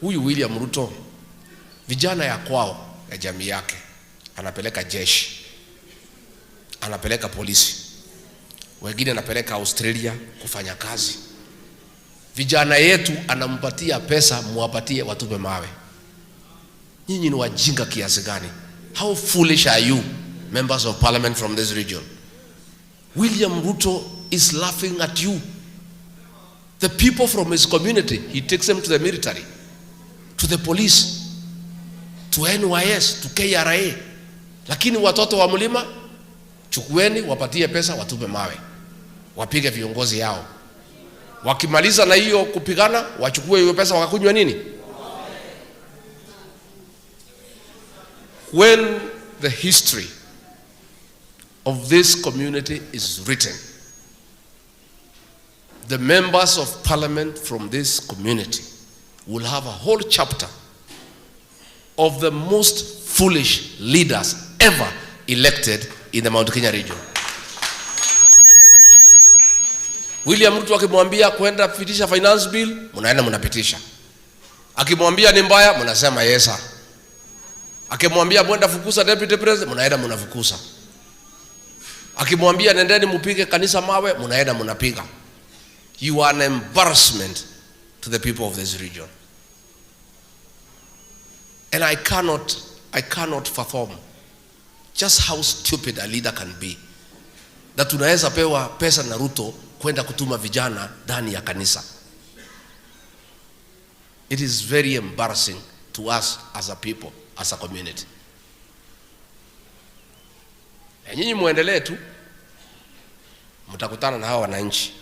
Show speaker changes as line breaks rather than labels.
Huyu William Ruto, vijana ya kwao ya jamii yake anapeleka jeshi, anapeleka polisi, wengine anapeleka Australia kufanya kazi. Vijana yetu anampatia pesa, muwapatie watupe mawe. Nyinyi ni wajinga kiasi gani? How foolish are you, members of parliament from this region? William Ruto is laughing at you. The people from his community, he takes them to the military, to the police, to NYS, to KRA. Lakini watoto wa mlima chukueni, wapatie pesa, watupe mawe, wapige viongozi yao. Wakimaliza na hiyo kupigana, wachukue hiyo pesa wakakunywa nini? When the history of this community is written, the members of parliament from this community will have a whole chapter of the most foolish leaders ever elected in the Mount Kenya region. William Ruto akimwambia kwenda pitisha finance bill, mnaenda mnapitisha. Akimwambia ni mbaya, mnasema yes sir. Akimwambia mwenda fukuza deputy president, mnaenda mnafukuza. Akimwambia nendeni mupige kanisa mawe, mnaenda mnapiga. You are an embarrassment to the people of this region. And I cannot fathom just how stupid a leader can be. Na tunaweza pewa pesa na Ruto kwenda kutuma vijana ndani ya kanisa. It is very embarrassing to us as a people, as a community. Na nyinyi muendelee tu, mtakutana na hawa wananchi.